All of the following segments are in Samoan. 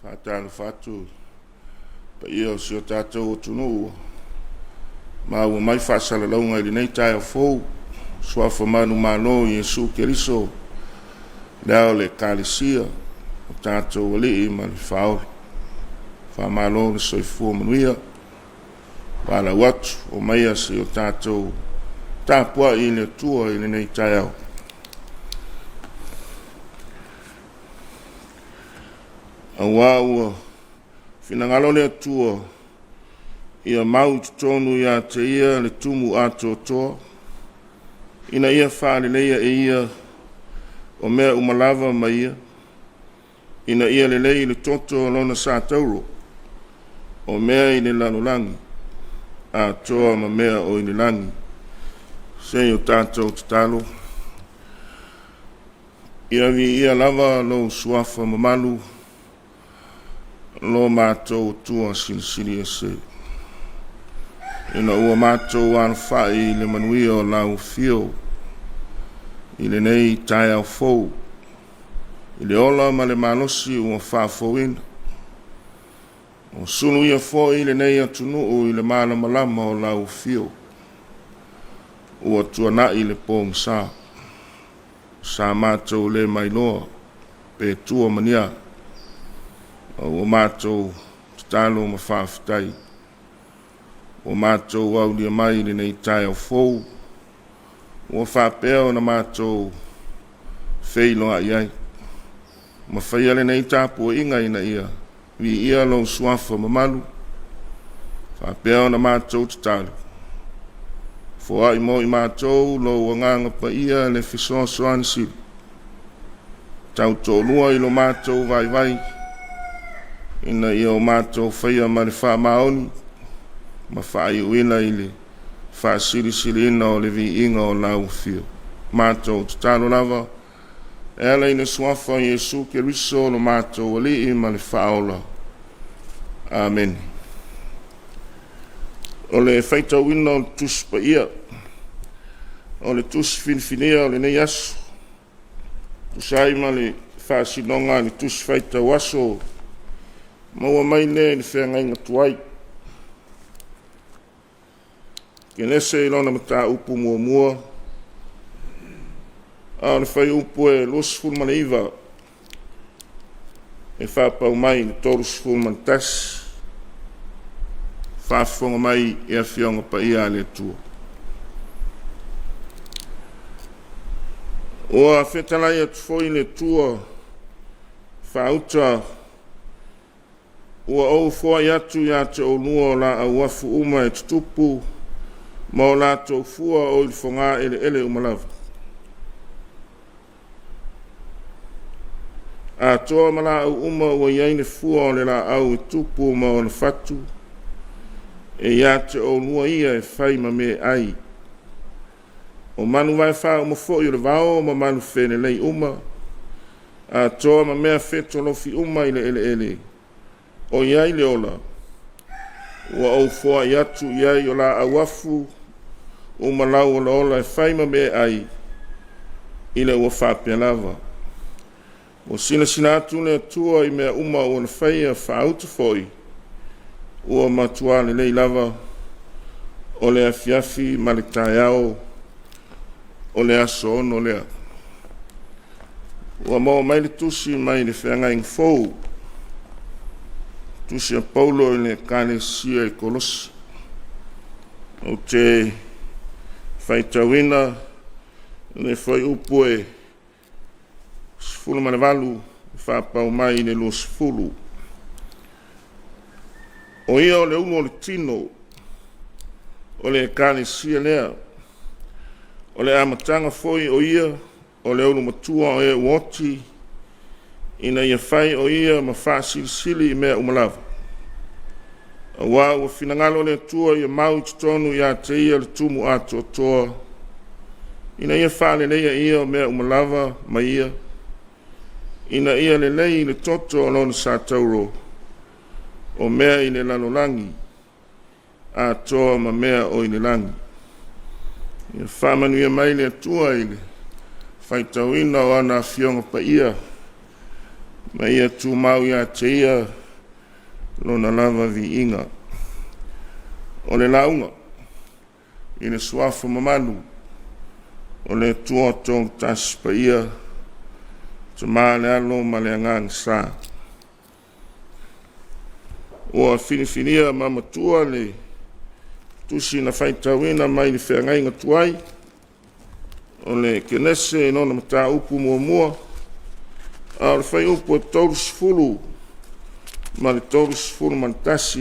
Faatalofa atu i le paia o si o tatou atunuu ua maua mai faasalalauga i lenei taeao fou, suafa manumalo o Iesu Keriso, le Ao o le Ekalesia, o tatou Alii ma le Faaola. Faamalo le soifua manuia. Valaau atu, omaia se i o tatou tapuai i le Atua i lenei taeao. Aua ua finagalo le Atua ia mau i totonu ia te ia le tumu atoatoa, ina ia faaleleia e ia o mea uma lava ma ia, ina ia lelei le toto o lona satauro, o mea i le lalolagi atoa ma mea o i le lagi. Se i o tatou tatalo. Ia viia lava lou suafa mamalu, lo matou Atua Silisili Ese, ina ua matou alafai i le manuia o lau afio i lenei taeao fou, i le ola ma le malosi ua faafouina. Ua suluia foi lenei atunuu i le malamalama o lau afio. Ua tuanai le pogisa sa matou le mailoa pe tua ma ni a, a ua matou tatalo ma faafetai ua matou aulia mai lenei taeao fou ua faapea ona matou feiloai ai ma faia lenei tapuaiga ina ia viia lou suafa mamalu, faapea ona matou tatalo, foai mo i matou lou Agaga Paia le fesoasoani sili, tautoalua i lo matou vaivai, ina ia o matou faia ma le faamaoni ma faaiuina i le faasilisiliina o le viiga o lau afio. Matou tatalo lava e ala i le suafa o Iesu Keriso lo matou Alii ma le Faaola. Amene. O le faitauina o le Tusi Paia, o le Tusi Filifilia o lenei aso, tusa ai ma le faasinoga a le Tusi Faitau Aso, maua mai lea i le feagaiga tuai. Kenese i lona mataupu muamua, a o le fuaiupu e 29 e faapau mai i le 31. Faafofoga mai e Afioga Paia a le Atua. Ua fetalai atu foi le Atua faauta Ua ou foai atu ia te oulua o laau afu uma e tutupu ma o latou fua o i le fogaeleele uma lava, atoa ma laau uma ua i ai le fua o le laau e tupu ma ona fatu, e ia te oulua ia e fai ma meaai. O manu vaefa uma foi o le vao ma manu felelei uma, atoa ma mea fetolofi uma i le eleele o i ai le ola, ua ou foai atu i ai o laau afu uma lau olaola e fai ma meaai, i le ua faapea lava. Ua silasila atu le Atua i mea uma ua na faia, faauta foi, ua matua lelei lava. O le afiafi ma le taeao o le aso 6 lea. Ua maua mai le tusi mai le Feagaiga Fou, tusi a Paulo i le Ekalesia i Kolosi. Ou te faitauina le fuaiupu e 18 faapau mai i le 20. O ia o le ulu o le tino, o le ekalesia lea, o le amataga foi o ia, o le ulumatua o e ua oti, ina ia fai o ia ma faasilisili i mea uma lava. Auā ua finagalo le Atua ia mau i totonu ia te Ia le tumu atoatoa, ina ia faaleleia ia o mea uma lava ma Ia, ina ia lelei i le toto o Lona satauro, o mea i le lalolagi atoa ma mea o i le lagi. Ia faamanuia mai le Atua i le faitauina o ana Afioga Paia, ma ia tumau ia te Ia Lona lava viiga. O le lauga i le Suafa mamalu o le Atua Toolotasi Paia, Tama le Alo ma le Agaga Sa. Ua filifilia ma matua le tusi na faitauina mai le feagaiga tuai o le Kenese i lona mataupu muamua, a o le fuaiupu e 30 ma le 31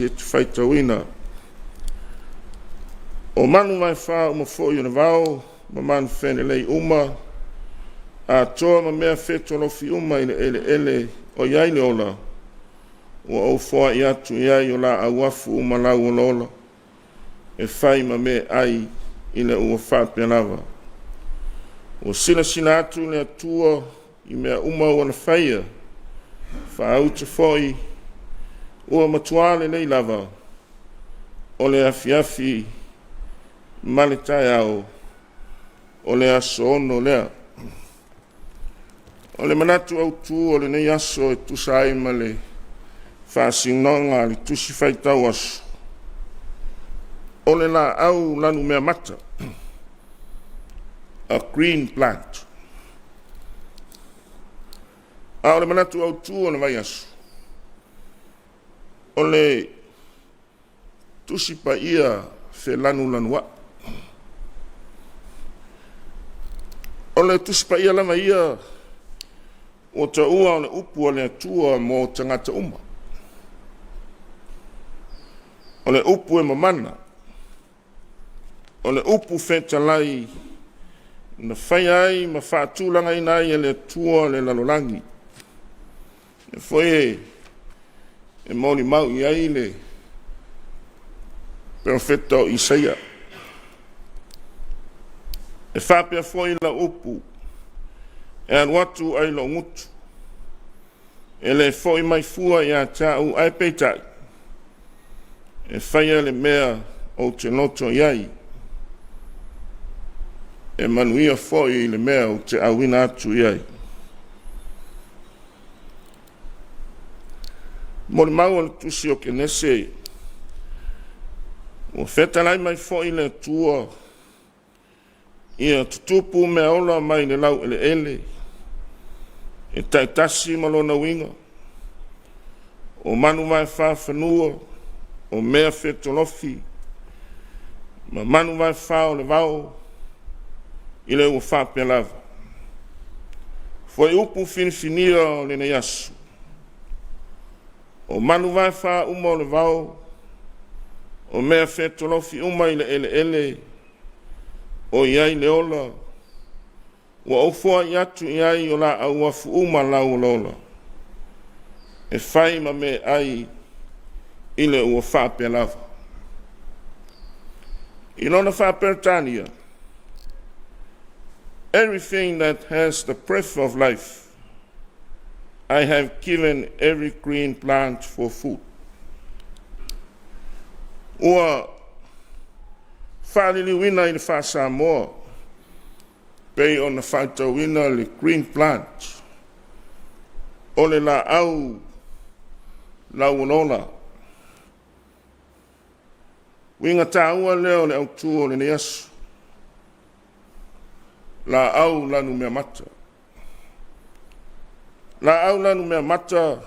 e te faitauina. O manu vaefa uma foi o le vao ma manu felelei uma, atoa ma mea fetolofi uma i le eleele o i ai le ola, ua ou foai atu i ai o laau afu uma lauolaola, e fai ma meaai ina ua faapea lava. Ua silasila atu le Atua i mea uma ua na faia, faauta foi ua matua lelei lava. O le afiafi ma le taeao, o le aso 6 lea. O le manatu autu o lenei aso e tusa ai ma le faasinoga a le Tusi Faitau Aso, o le laau lanumeamata, a green plant. A o le manatu autu o le vaiaso, o le Tusi Paia Felanulanuai. O le Tusi Paia lava ia ua taua o le upu a le Atua mo tagata uma. O le upu e mamana, o le upu fetalai na faia ai ma faatulagaina ai e le Atua le lalolagi. E foi e molimau i ai le profeta o Isaia. E faapea foi lau upu e alu atu ai lou gutu, e le foi mai fua ia te au, ae peitai, e faia le mea ou te loto i ai, e manuia foi le mea ou te auina atu i ai. Molimau o le tusi o Kenese, ua fetalai mai foi le Atua, ia tutupu meaola mai le laueleele e taitasi ma lona uiga, o manu vaefa fanua, o mea fetolofi, ma manu vaefa o le vao, i le ua faapea lava. Fuaiupu filifilia o lenei aso, o manu vaefa uma o le vao, o mea fetolofi uma i le eleele o i ai le ola, ua ou foai atu i ai o laau afu uma lauolaola, e fai ma meaai i le ua faapea lava. I lona faa-Peretania, everything that has the breath of life, I have given every green plant for food. Ua faaliliuina i le faa-Samoa pei ona faitauina le green plant, o le laau lauolaola. Uiga taua lea o le autu o lenei aso, laau lanumeamata. Laau lanumeamata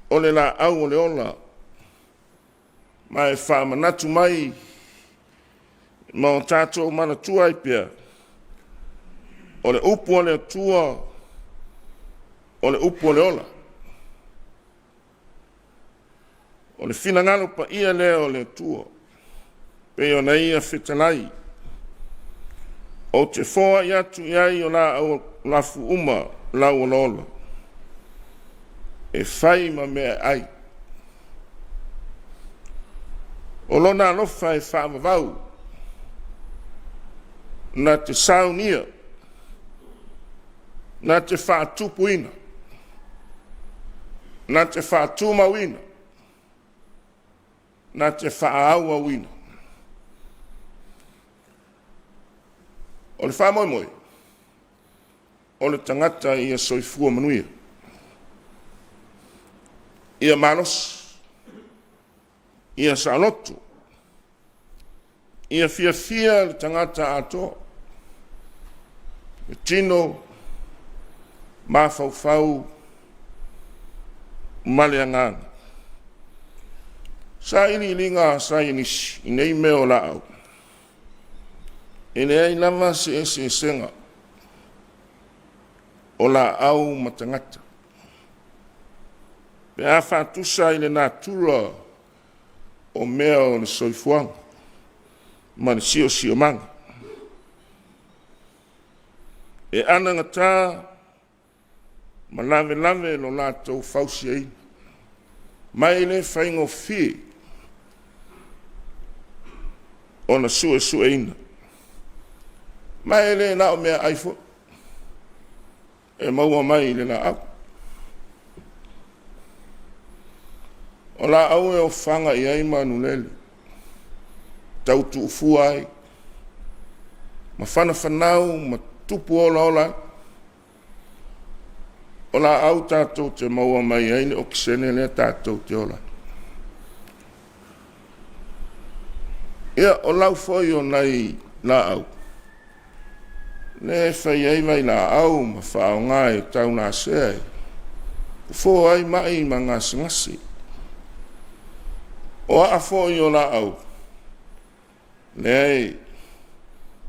o le laau o le ola, ma e faamanatu mai ma o tatou manatua ai pea, o le upu a le Atua, o le upu o le ola. O le finagalo paia lea o le Atua, pei ona ia fetalai, ou te foai atu i ai o laau afu uma lauolaola. E fai ma meaai. O Lona alofa e faavavau, na te saunia, na te faatupuina, na te faatumauina, na te faaauauina. O le faamoemoe, o le tagata ia soifua manuia, ia malosi, ia saoloto, ia fiafia le tagata atoa, le tino, mafaufau ma le agaga. Sailiiliga a saienisi i nei mea o laau, e leai lava se eseesega o laau ma tagata pe a faatusa i le natura o mea o le soifuaga ma le siosiomaga. E anagata ma lavelave lo latou fausiaina, ma e le faigofie ona suesueina. Ma e le na o meaai foi e maua mai le laau. O laau e ofaga i ai manulele, tau tuufua ai, ma fanafanau ma tupu olaola ai. O laau tatou te maua mai ai le okesene lea tatou te ola ai. Ia, o lau foi o nai laau, lea e fai ai vailaau ma faaaoga e taugasea e fofo ai mai ma gasegase. O aa foi o laau, lea e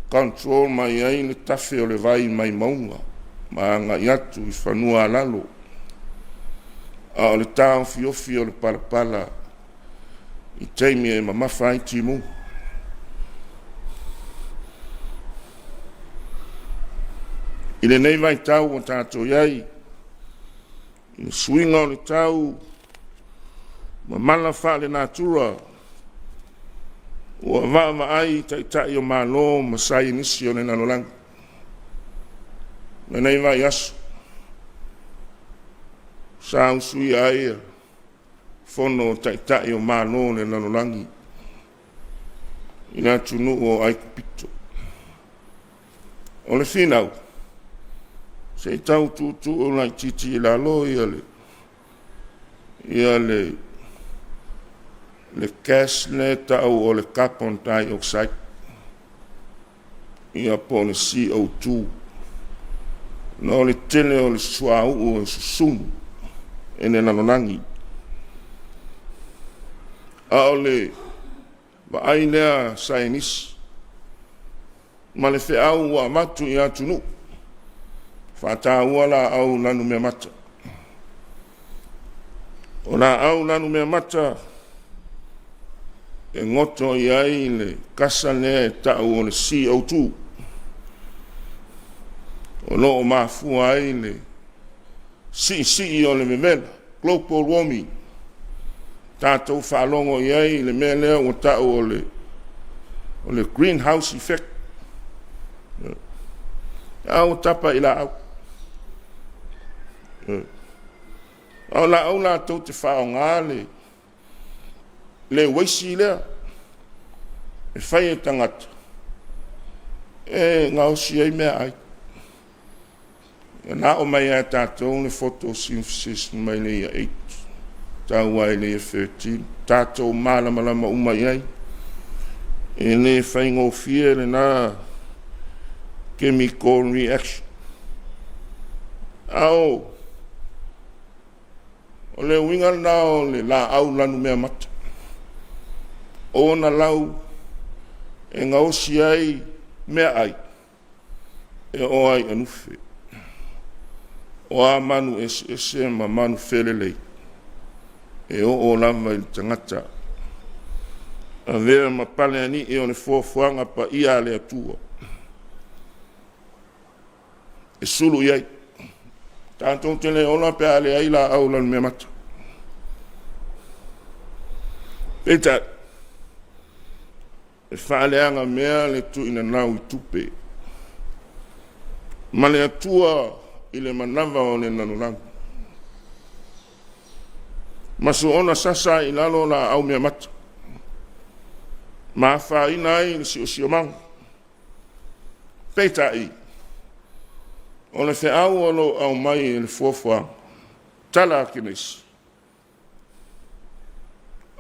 control mai ai le tafe o le vai mai mauga ma agai atu i fanua alalo, a o le taofiofi o le palapala i taimi e mamafa ai timuga. I lenei vaitau ua tatou i ai i le suiga o le tau ma mala faalenatura, ua vaavaai i taitai o Malo ma saienisi o le lalolagi i lenei vaiaso sa usuia ai fono a Taitai o Malo o le lalolagi i le atunuu o Aikupito. O le finau, se i tau tuutuu laitiiti i lalo le gas lea e tau o le carbon dioxide, ia po o le CO2, ona o le tele o le suauu e susunu e le lalolagi. A o le vaai lea a saienisi ma le feau ua avatu i atunuu, faataua laau lanumeamata. O laau lanumeamata e goto i ai le kasa lea e tau o le CO2, o lo o mafua ai le siisii o le vevela, global warming. Tatou faalogo i ai i le mea lea ua tau o le greenhouse effect, a ua tapa i laau. A o laau latou te faaaoga le uaisi lea e fai e tagata e gaosi ai meaai. Na a'o mai lava e tatou le photosynthesis mai le Year 8 tau lava i le Year 13, tatou malamalama uma i ai. E le faigofie lena chemical reaction. A o le uiga lena o le laau lanumeamata, o ona lau e gaosi ai meaai e oo lava i anufe. O a manu eseese ma manu felelei, e oo lava i le tagata. Avea ma palealii o le foafoaga paia a le Atua e sulu i ai. Tatou te le ola pe a leai laau lanumeamata. Peitai, e faaleagamea le tuuinanau i tupe ma le Atua i le manava o le lalolagi, ma soona sasa ai i lalo laau meamata ma afaina ai le siosiomaga. Peitai, o le feau o lo o aumai e le Foafoaga, tala a Kenesi,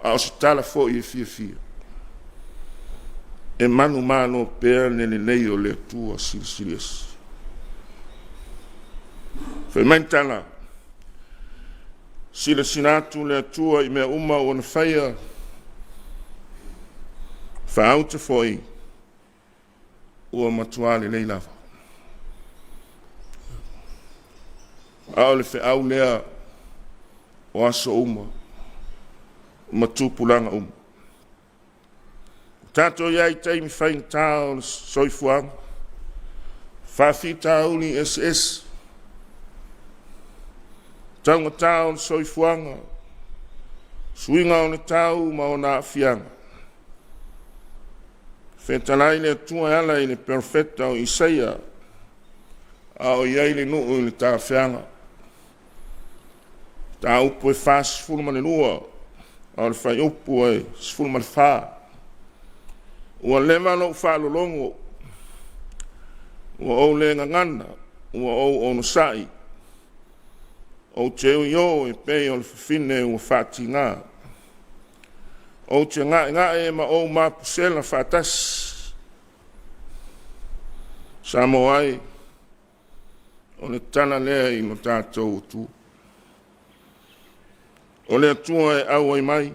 a o se tala foi e fiafia, e manumalo pea le lelei o le Atua Silisili Ese. Fai mai le tala, silasila atu le Atua i mea uma ua na faia, faauta foi ua matua lelei lava. A o le feau lea o aso uma ma tupulaga uma. Tatou i ai i taimi faigata o le soifuaga, faafitauli eseese, taugata o le soifuaga, suiga o le tau ma ona aafiaga. Fetalai le Atua e ala i le perofeta o Isaia a o i ai le nuu i le tafeaga. Mataupu e 42, a o le fuaiupu e 14. Ua leva lou faalologo, ua ou le gagana, ua ou onosai, ou te io e pei o le fafine ua faatiga. Ou te gaegae ma ou mapusela faatasi. Samoa e, o le tala lea i lo tatou Atua. O le Atua e auai mai,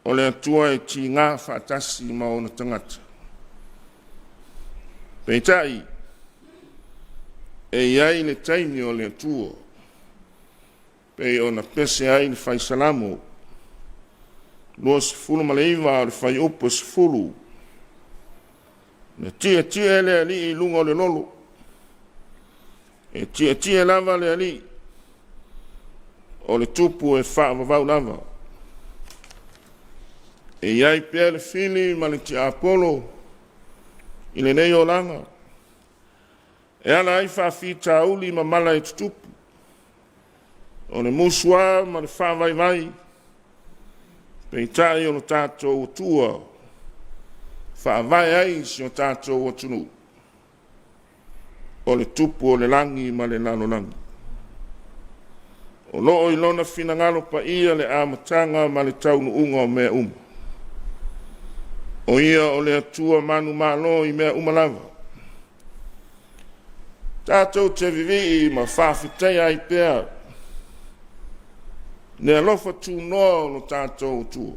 o le Atua e tiga faatasi ma ona tagata. Peitai, e i ai le taimi o le Atua, pei ona pese ai le Fai Salamo 29 a o le fuaiupu e 10. Na tietie le Alii i luga o le lolo, e tietie lava le Alii, o le Tupu e faavavau lava. E i ai pea le fili ma le tiapolo i lenei olaga, e ala ai faafitauli ma mala e tutupu, o le musuā ma le faavaivai, peitai o lo tatou Atua e faavae ai si o tatou atunuu, o le Tupu o le lagi ma le lalolagi. O lo o i Lona finagalo paia le amataga ma le taunuuga o mea uma. O Ia o le Atua manumalo i mea uma lava. Tatou te vivii ma faafetaia ai pea le alofa tunoa o lo tatou Atua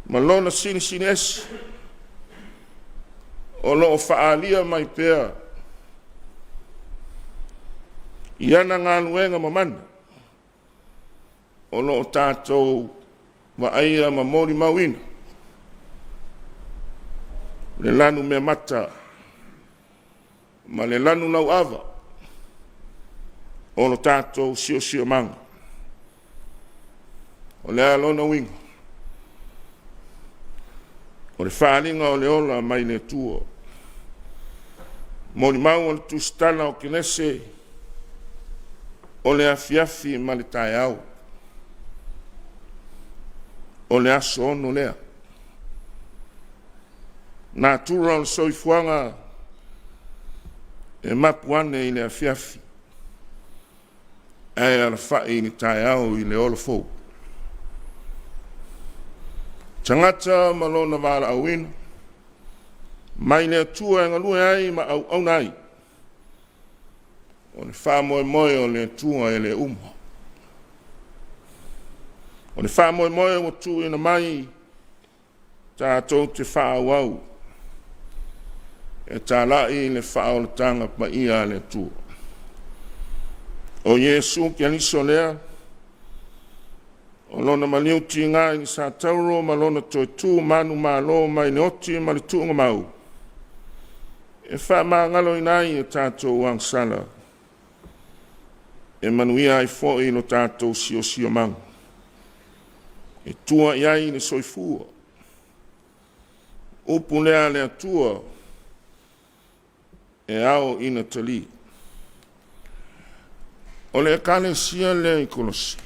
ma Lona Silisili Ese o lo o faaalia mai pea i ana galuega mamana o lo o tatou vaaia ma molimauina le lanumeamata ma le lanu lauava o lo tatou siosiomaga. O le a lona uiga? O le faaaliga o le ola mai le Atua. Molimau o le tusitala o Kenese, o le afiafi ma le taeao, o le aso 6 lea. Natura o le soifuaga e mapu ane i le afiafi ae alafai i le taeao i le ola fou. Tagata ma lona valaauina mai le Atua e galue ai ma auauna ai. O le faamoemoe o le Atua e le uma. O le faamoemoe ua tuuina mai tatou te faaauau e talai le faaolataga paia a le Atua. O Iesu Keriso lea, o lona maliu tiga i le satauro ma lona toe tu manumalo mai le oti ma le tuugamau. E faamagaloina ai a tatou agasala, e manuia ai foi lo tatou siosiomaga, e tua i ai le soifua. Upu lea a le Atua e ao ina talia. O le Ekalesia lea i Kolose,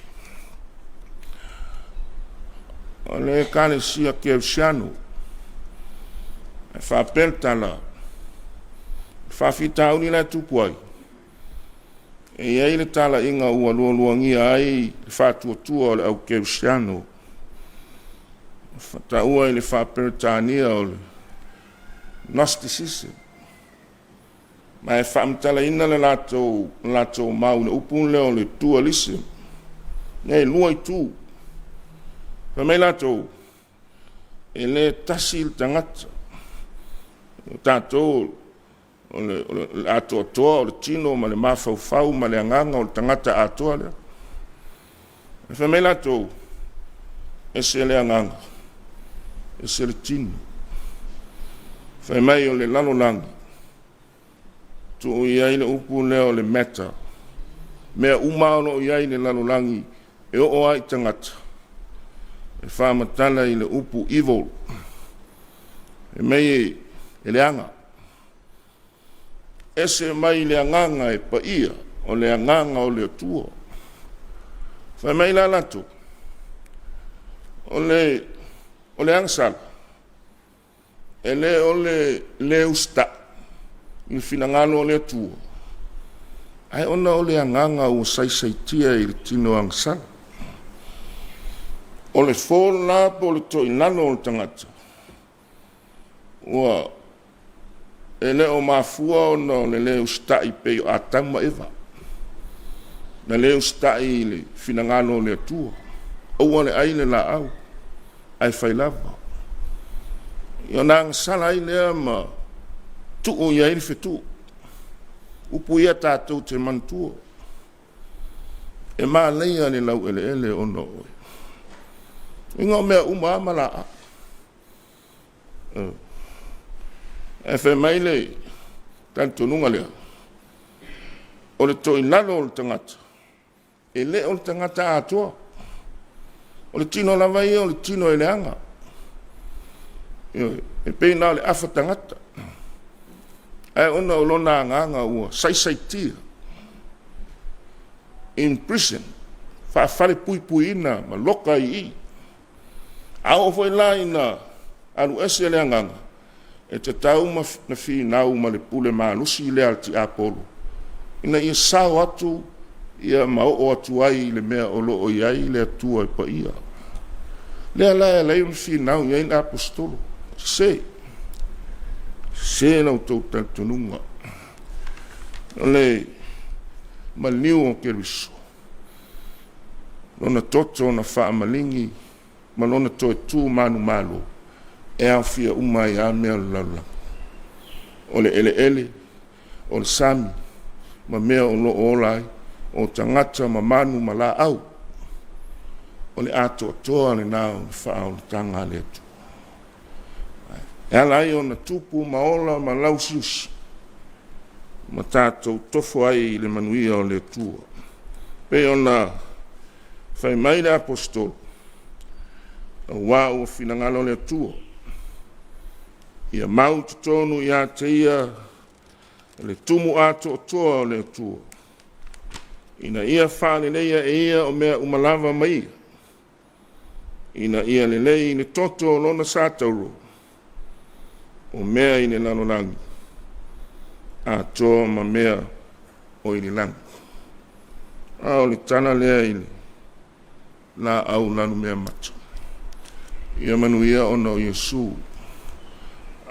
o le Ekalesia Kerisiano. E faapea le tala, o le faafitauli la e tupu ai, e i ai le talaiga ua lualuagia ai le faatuatua o le au kerisiano, taua i le faa-Peretania o le Gnosticism. Ma e faamatalaina le latou mau i le upu lea o le dualism, e lua itu. Fai mai latou, e le tasi le tagata. O tatou o le atoatoa o le tino ma le mafaufau ma le agaga o le tagata atoa lea. Ae fai mai latou, ese le agaga, ese le tino. Fai mai o le lalolagi, tuu i ai le upu lea o le matter, mea uma o lo o i ai i le lalolagi e oo lava i tagata, e faamatala i le upu evil. Fai mai e leaga, ese mai le agaga e paia, o le agaga o le Atua. Fai mai la latou, o le agasala, e le o le le usitai i le finagalo o le Atua, ae ona o le agaga ua saisaitia i le tino agasala. O le fall la po o le toilalo o le tagata, ua e le o mafua ona o le le usitai pei o Atamu ma Eva, na le usitai i le finagalo o le Atua, aua le ai le laau, ae fai lava. Ona agasala ai lea ma tuu i ai le fetu. Upu ia tatou te manatua, e manaia le laueleele ona o oe. Uiga o mea uma lava ma laau. Ae fai mai le talitonuga lea, o le toilalo o le tagata, e le o le tagata atoa. O le tino lava ia o le tino e leaga. Ioe. E pei na o le afa tagata, ae ona o lona agaga ua saisaitia, in prison, faafalepuipuiina ma loka ai i i. A oo foi la ina alu ese le agaga, e tatau ona finau ma le pule malosi lea a le tiapolo, ina ia sao atu ma oo atu ai i le mea o lo o i ai le Atua e paia. Lea la e ala ai ona finau i ai le aposetolo, sese, sese la outou talitonuga. O le maliu o Keriso, lona toto na faamaligi ma lona toe tu manumalo, e aofia uma ai lava mea o le lalolagi, o le eleele, o le sami ma mea o lo o ola ai, o tagata ma manu ma laau. O le atoatoa lena o le faaolataga a le Atua, e ala ai ona tupu ma ola ma lauusiusi ma tatou tofo ai i le manuia o le Atua. E pei ona fai mai le aposetolo, aua ua finagalo le Atua ia mau i totonu ia te ia le tumu atoatoa o le Atua, ina ia faaleleia e ia o mea uma lava ma ia, ina ia lelei i le toto o lona satauro, o mea i le lalolagi atoa ma mea o i le lagi. A o le tala lea i le laau lanumeamata. Ia manuia ona o Iesu.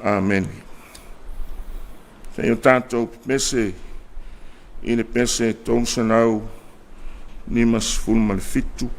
Amene. Se i o tatou pepese i le pese 357.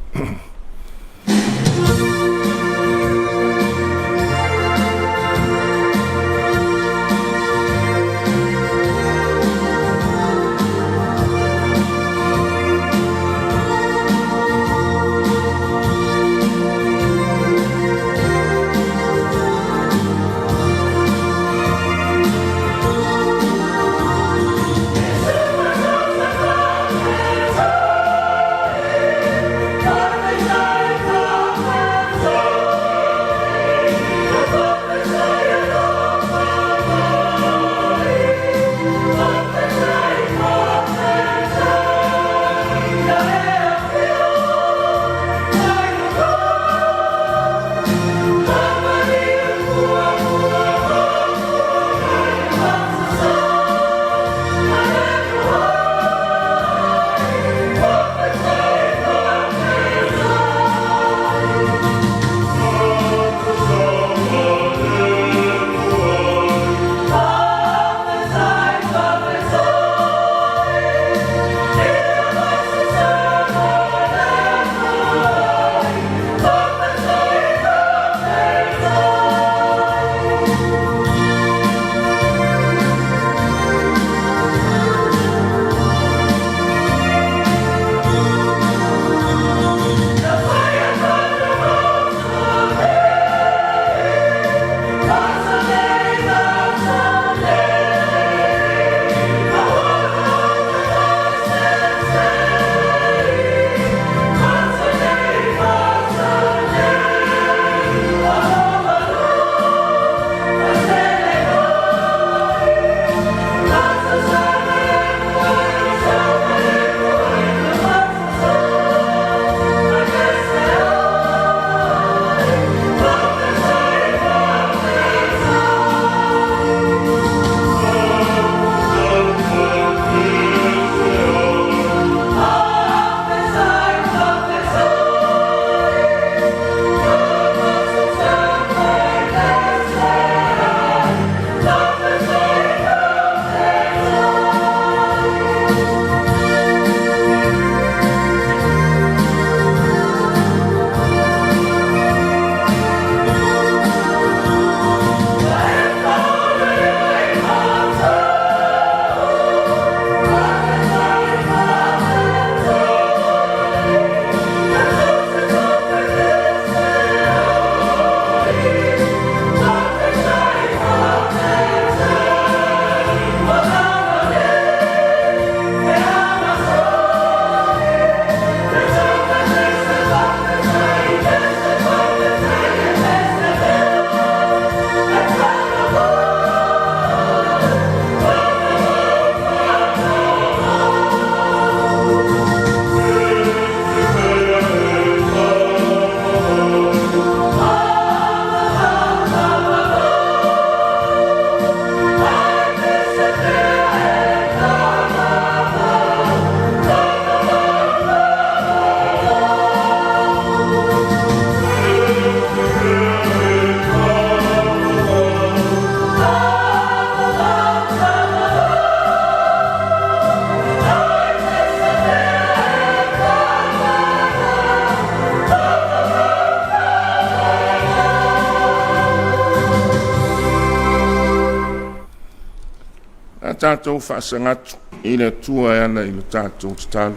tatou faasaga atu i le Atua e ala i le tatou tatalo.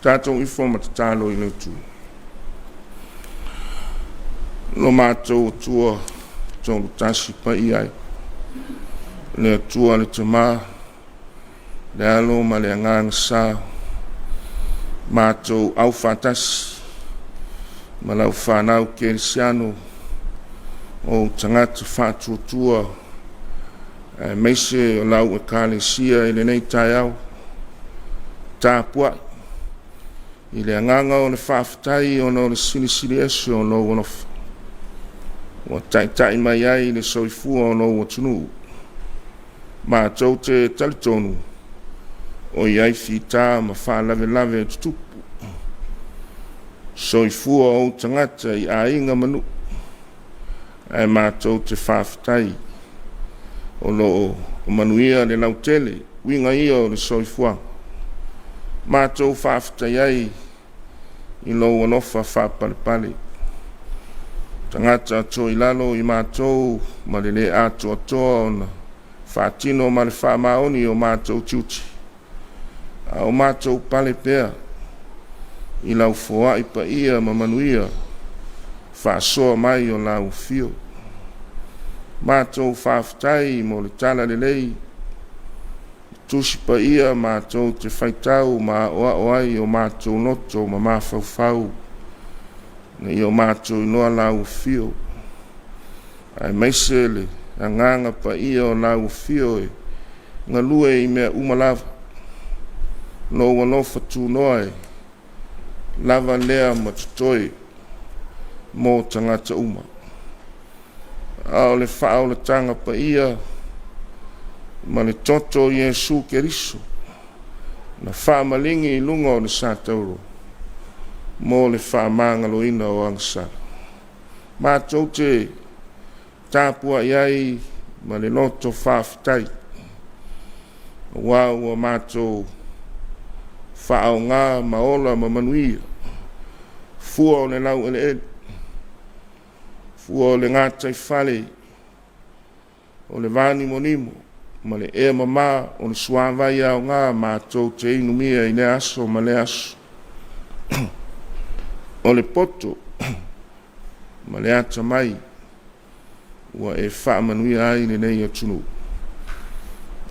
Tatou ifo ma tatalo i le Atua. Lo matou Atua Toolutasi Paia e, le Atua le Tama, le Alo ma le Agaga Sa, matou aufaatasi ma lau fanau kerisiano, o ou tagata faatuatua, aemaise o lau ekalesia i lenei taeao, tapuai i le agaga o le faafetai ona o le silisili ese o lou alofa ua taitai mai ai le soifua o lou atunuu. Matou te talitonu o i ai fita ma faalavelave e tutupu soifua o ou tagata i aiga ma nuu, ae matou te faafetai o lo o manuia le lautele. Uiga ia o le soifuaga, matou faafetai ai i lou alofa faapalepale. Tagata toilalo i matou ma le le atoatoa ona faatino ma le faamaoni o matou tiute, a o matou pale pea i lau foai paia ma manuia faasoa mai o lau afio. Matou faafetai mo le talalelei, Tusi Paia matou te faitau ma aoao ai o matou loto ma mafaufau ina ia o matou iloa lau afio, aemaise le Agaga Paia o lau afio e galue i mea uma lava. Lou alofa tunoa e lava lea ma totoe mo tagata uma. A o le faaolataga paia ma le toto o Iesu Keriso na faamaligi i luga o le satauro mo le faamagaloina o agasala. Matou te tapuai ai ma le loto faafetai, aua ua matou faaaoga ma ola ma manuia fua o le laueleele, fua o le gataifale o le vanimonimo ma le ea mama o le suavai aoga matou te inumia i lea aso ma lea aso. O le poto ma le atamai ua e faamanuia ai lenei atunuu,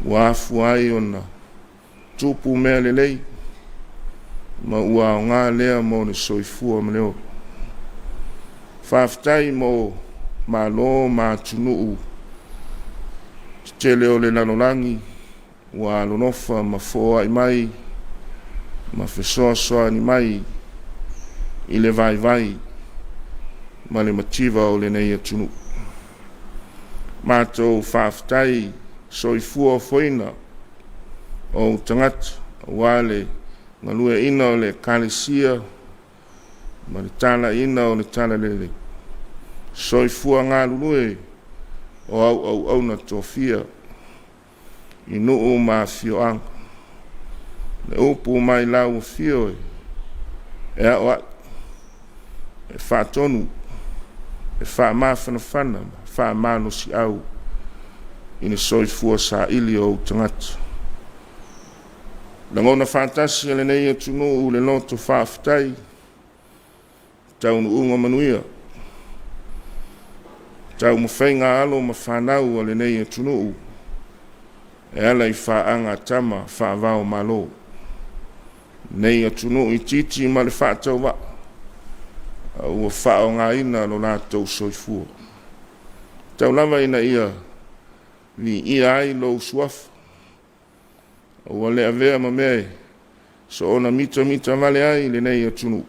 ua afua ai ona tupu mea lelei ma ua aoga lea mo le soifua ma le ola. Faafetai mo malo ma atunuu tetele o le lalolagi ua alolofa ma foai mai ma fesoasoani mai i le vaivai ma le mativa o lenei atunuu. Matou faafetai soifua ofoina o ou tagata aua le galueaiina o le Ekalesia ma le talaiina o le talalelei. Soifua galulue o au auauna tofia i nuu ma afioaga. Le upu mai lau afio e aoai, e faatonu, e faamafanafana ma faamalosiau i le soifua saili o ou tagata. Lagona faatasi e lenei atunuu le loto faafetai, taunuuga manuia, taumafaiga a alo ma fanau a lenei atunuu e ala i faaga a tama faava o Malo. Lenei atunuu itiiti ma le faatauvaa, a ua faaaogaina lo latou soifua. Tau lava ina ia viia ai lou suafa, ua le avea ma mea e soona mitamita vale ai lenei atunuu.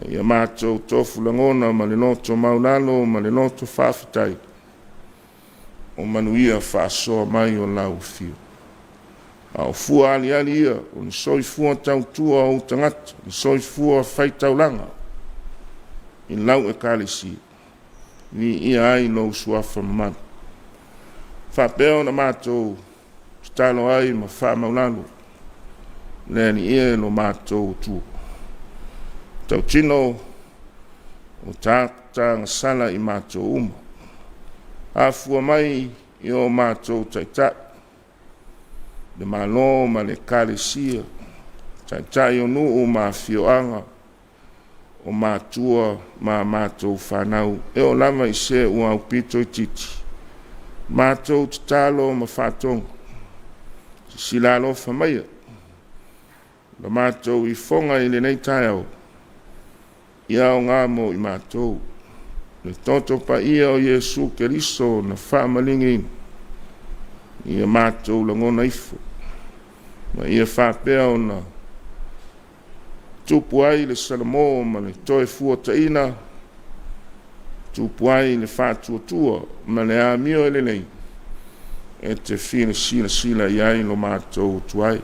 Ia matou tofu lagona ma le loto maualalo ma le loto faafetai o manuia faasoa mai o lau afio. A o fua aliali ia o le soifua tautua o ou tagata, le soifua faitaulaga i lau ekalesia, viia ai lou suafa mamalu. Faapea ona matou tatalo ai ma faamaualalo, le Alii e lo matou Atua. Tautino o ta agasala i matou uma, afua mai i o matou taitai. Le Malo ma le Ekalesia, taitai o nuu ma afioaga, o matua ma a matou fanau, e oo lava i se ua aupito itiiti, matou tatalo ma faatoga, silasila alofa maia i la matou ifoga i lenei taeao, ia aoga mo i matou. Le toto paia o Iesu Keriso na faamaligi ia matou lagona ifo, ma ia faapea ona tupu ai le salamo ma le toefuataina, tupu ai le faatuatua ma le amio e lelei e te fia silasila i ai lo matou Atua e.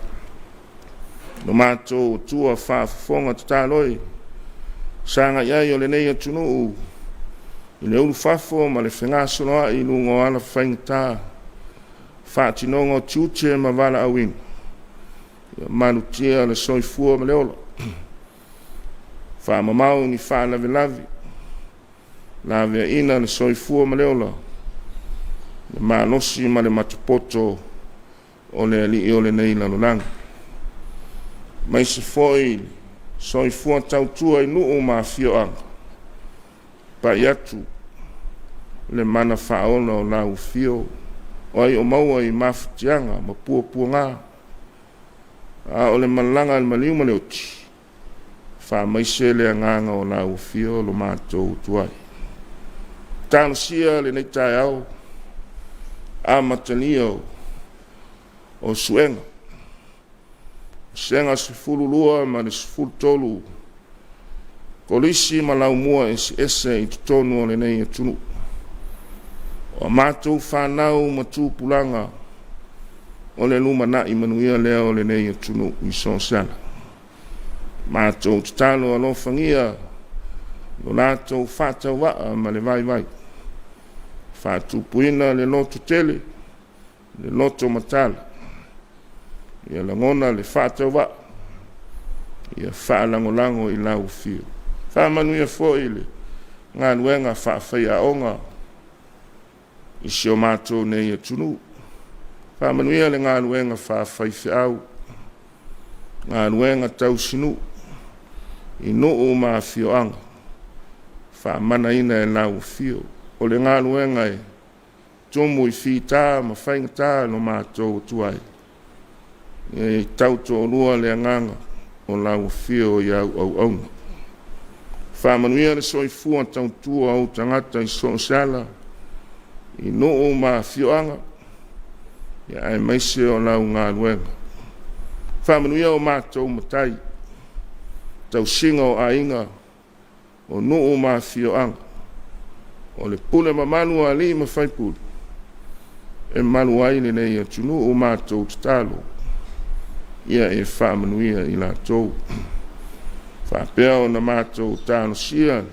Lo matou Atua faafofoga tatalo e, sagai ai o lenei atunuu i le ulufafo ma le fegasoloai i luga o ala faigata, faatinoga o tiute ma valaauina, ia malutia le soifua ma le ola, faamamao ni faalavelave, laveaina le soifua ma le ola, le malosi ma le matapoto o le alii o lenei lalolagi. Aemaise foi soifua tautua i nuu ma afioaga, pai atu le mana faaola o lau afio, o ai o maua i mafatiaga ma puapuaga, a o le malaga a le maliu ma le oti, faamaise le agaga o lau afio lo matou Atua e. Talosia lenei taeao amatalia o suega, Vasega 12 ma le 13, Kolisi ma Laumua eseese i totonu o lenei atunuu. O a matou fanau ma tupulaga, o le lumanai manuia lea o lenei atunuu i so o se ala. Matou tatalo alofagia lo latou faatauvaa ma le vaivai, faatupuina le lototele, le loto matala, ia lagona le faatauvaa, ia faalagolago i lau afio. Faamanuia foi i le galuega faafaiaoga i si o matou nei atunuu. Faamanuia le galuega faafaifeau, galuega tausinuu i nuu ma afioaga, faamanaina e lau afio. O le galuega e tumu i fita ma faigata lo matou Atua e, ia tautoalua le agaga o lau afio i au auauna. Faamanuia le soifua tautua o ou tagata i so o se ala, i nuu ma afioaga, aemaise o lau galuega. Faamanuia o matou matai, tausiga o aiga, o nuu ma afioaga, o le pule mamalu a alii ma faipule e malu ai lenei atunuu. Matou tatalo, ia e faamanuia i latou. Faapea ona matou talosia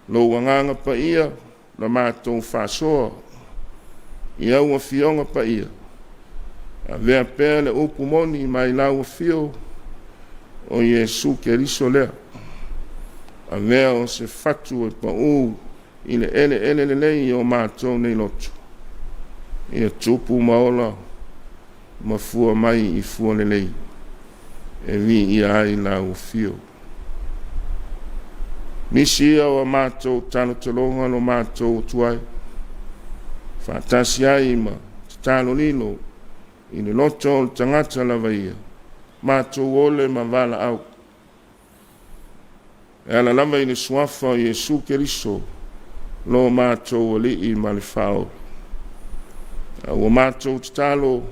lou agaga paia na matou faasoa i au Afioga Paia, avea pea le upu moni mai lau afio o Iesu Keriso lea, avea o se fatu e pau i le eleele lelei o matou nei loto, ia tupu ma ola ma fua mai i fua lelei e viia ai lau afio. Nisi ia o a matou talotaloga lo matou Atua e, faatasi ai ma tatalo lilo i le loto o le tagata lava ia, matou ole ma valaau, e ala lava i le suafa o Iesu Keriso, lo matou Alii ma le Faaola. A ua matou tatalo,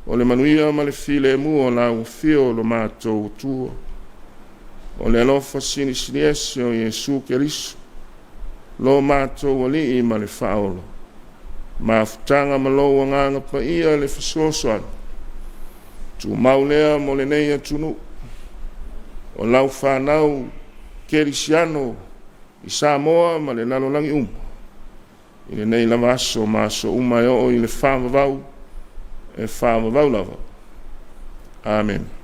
o le manuia ma le filemu o lau afio lo matou Atua, o le alofa silisili ese o Iesu Keriso, lo matou Alii ma le Faaola, mafutaga ma lou Agaga Paia le fesoasoani, tumau lea mo lenei atunuu, o lau fanau kerisiano i Samoa ma le lalolagi uma, i lenei lava aso ma aso uma e oo i le faavavau, e faavavau lava. Amene.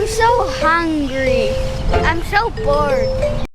I'm so hungry. I'm so bored.